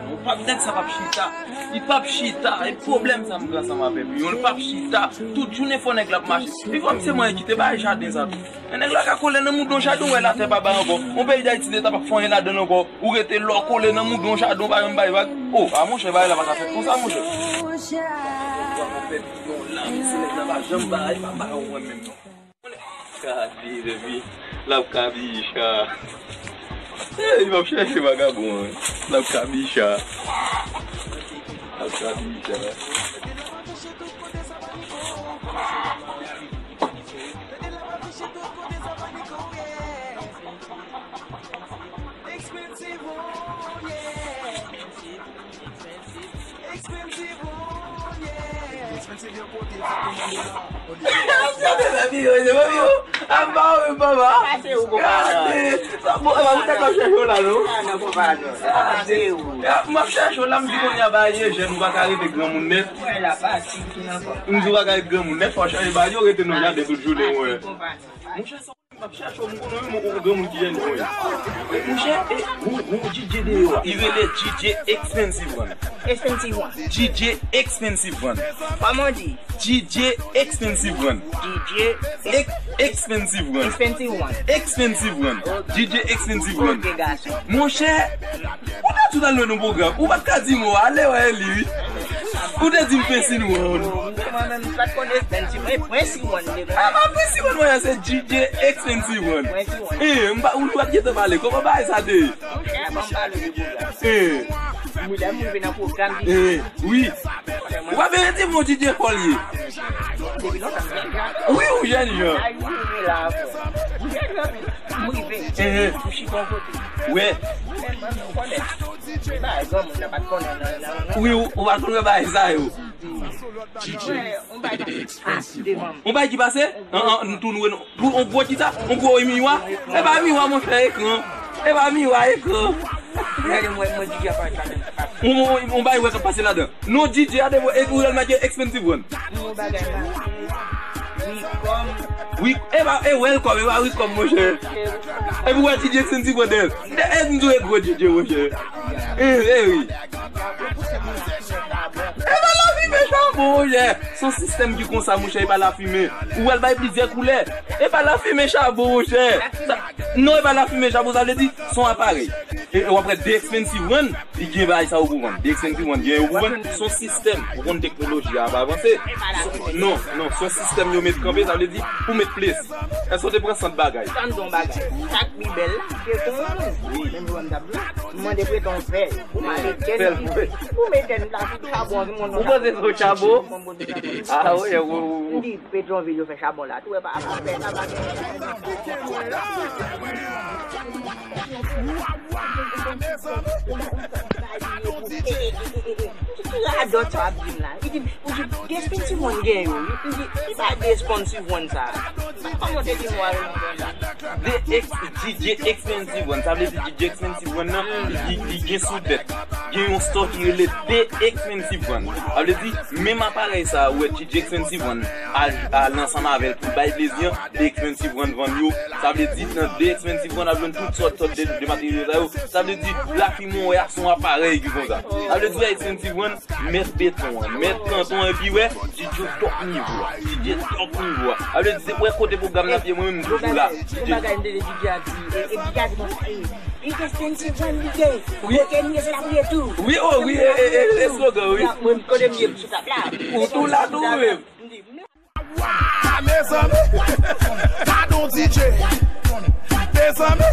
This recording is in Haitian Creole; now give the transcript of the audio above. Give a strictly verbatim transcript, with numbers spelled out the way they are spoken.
Ou p ap, nèg sa p ap chita. Li p ap chita. E pwoblèm sa m gen ansanm avè l. Yon, li p ap chita. Tout jounen fò nèg la ap mache. Li fò misye mwen kite bay jaden sa tou. Men nèg la ka kole nan moudon jaden, ou wè latè pa bay ankò. Yon peyi Dayiti te ta p ap fè anyen ladan l ankò. Ou rete lò kole nan moudon jaden, ou pa janm bay vag. O, a monchè, bagay la pa ka fèt konsa, monchè. Ou ap fè yon lanmè, se nèg la pa janm bay, pa bay ou menm non. Gade, depi l ap kabicha. Ey, m ap chèche vagabon an. L ap kabicha. L ap kabicha. Gade, mezanmi, yo, mezanmi, yo. A pa ou menm, papa. Sa se ou, konpa. Gade. Sa bon, e pa ou tèt w ap chèche w la, non? A, non, konpa, non. Sa se ou. Gade. M ap chèche w la, m di kounye a, ba, ye jèn, ou pa ka rete granmoun nèt. M di ou pa ka rete granmoun nèt, fò w chèche ba yo rete nan jaden tout jounen, wè. Monchè, sa m ap chache w, m konnen w, yon granmoun ki jèn jan w ye. Monchè, e, gon, gon D J deyò a. Li rele D J Expensive One. Expensive One. D J Expensive One. Kòman w di? D J Expensive One. D J Ex-, Expensive One. Expensive One. Expensive One. Ok. D J Expensive One. Ok, gason. Monchè, ou te tout al lwen nou pwogram. Ou pa t ka di mo, ale wè li, wi. Ou te di m Prince One. Mwen menm, m pa t konn Expensive One. Prince One, li. A, pa Prince One, mwen, se D J Expensive One. Prince One. E, m pa, ou pa t gentan pale. Kòman bagay sa te ye? Monchè, ban m pale de pwogram. E. Mwen, lè m rive nan pwogram, di. E, wi. Ou pa bezwen di m yon D J fò l ye. Depi lontan, m jèn jan. Wi, ou jèn jan. Ay, wi, wi, la, frè. M jèn jan, wi. M rive. E. M chita yon kote. Wè. Mwen, mwen, mwen konnen. Bagay granmoun nan pa t konnen nan, nan, nan. Wi, ou, ou pa t konn wè bagay sa yo. Mwen, yon bagay ki pase devan m. Yon bagay ki pase? An, an, nou tou nou wè nou. Pou yon gwo kisa? Yon gwo miwa? E pa miwa, monchè, ekran. E pa miwa, ekran. Gade, mwen, mwen, D J a pa, pa, pa. Yon, yon, yon bagay wè k ap pase ladan. Non, D J a devan, e ou remake Expensive One. Yon bagay pa. Welcome. Wi, e pa, e welcome, e pa welcome, monchè. E pou wè D J Expensive One dèyè l. E, e, m di w e gwo D J, monchè. E, e, wi. E pa lafimen chabon, monchè. Se yon sistèm ki konsa, monchè, e pa lafimen. Ou wè l bay plizyè koulè. E pa lafimen chabon, monchè. Sa, non, e pa lafimen chabon, sa vle di, se yon aparèy. E, e w ap wè de Expensive One, li gen bagay sa yo pou vann. De Expensive One, gen yo pou vann. Se yon sistèm. Ou konn teknoloji a ap avanse. Non, non, se yon sistèm yo met kanpe, sa vle di, pou met plis. Èske w te pran sant bagay? Tann yon bagay. Sa k pi bèl la, se pou moun. Wi. Menm jan m t ap di w, m mande Petyonvil pou m al etèn. Pou m etèn la, tout chabon, tout moun. Ou panse se yon chabon? A, wi, wi, wi. M di, Petyonvil, yo fè chabon la, tou, e pa, pa fè, pa, pa fè. Radòt sa w ap di m la. Li di, ou di, de Expensive One gen yo, wi. M di, ki sa de Expensive One sa? Kòman w te di nou al nan zòn la? De ex-, D J Expensive One. Sa vle di D J Expensive One nan, li, li gen sou tèt. Gen yon store ki rele The Expensive One. Sa vle di, menm aparèy sa a, ou wè D J Expensive One al, al ansanm avè l pou l bay plezi an, The Expensive One vann yo. Sa vle di, nan The Expensive One, ap jwenn tout sòt, sòt de, de materyo sa yo. Sa vle di, lafimen w wè a, se yon aparèy ki konsa. Sa vle di, Expensive One, mèt beton an, mèt kanton an, epi wè, D J top nivo a, D J top nivo a. Sa vle di, se wè kote pwogram la ap ye, mwen menm, m toujou la. Yon bagay m te di D J a di, e, e D J a di konsa, e, li gen Expensive One, li gen. Wi. Kote m ye, se la pou ye tou. Wi, o, wi, e, e, e, e slogan, wi. Mwen, kote m ye, m sou tab la. Ou tou la, tou, wi. M di, m la. Wa, mezanmi, gade yon D J. Mezanmi,